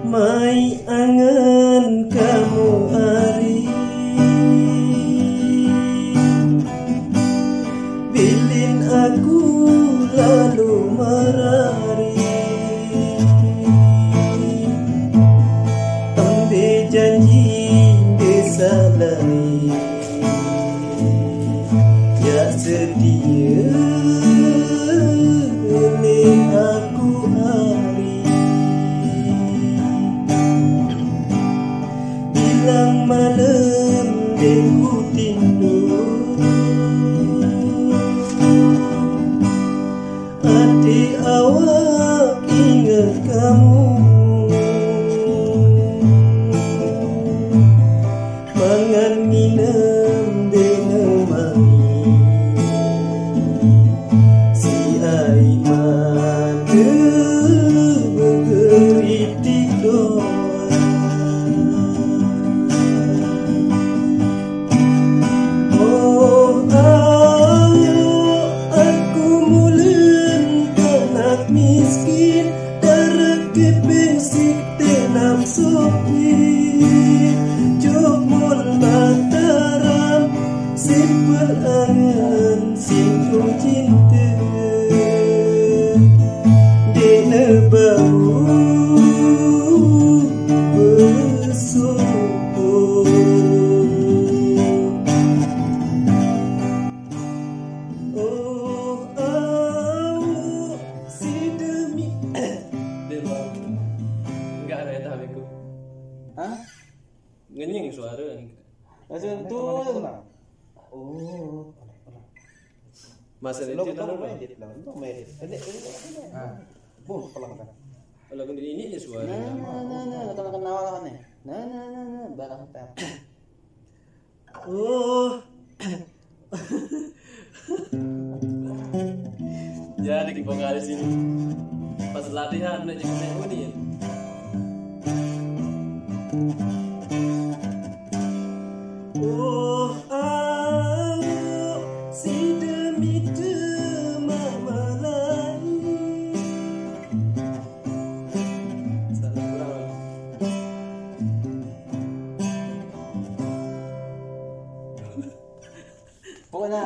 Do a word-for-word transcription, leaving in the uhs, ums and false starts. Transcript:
Mai angan kamu ari, bilin aku lalu marari. Ambe janji desa lari, ya setia ni aku ari. Bilang malam dengku tidur, ati awak ingat kamu. Mangan nginem dena mami, si ai mata begeritik doa. Oh, ayo, aku mulen kanak miskin, darah kepeng sik tenam sopi, jomol Mataram, simpel angan singkung cinta. Dek ne bau besopo. Oh, au, si demi. Dia bau. Enggak ada yang tahu aku. Hah? Ngenying suara. Macam tu. Oh. Masa Lo dia kita tahu mau edit lah, lo mau edit. Edit, edit, edit. Ah, boom, pelang kan. Kalau ini, ini dia suara. Nah, nah, nah, nah, kalau kenal lah nih. Nah, nah, nah, nah, barang tap. Oh. Jadi vokalis ini pas latihan nak jadi main ini. Oh, au, si demi temah malai. Salah kurang. Pokoknya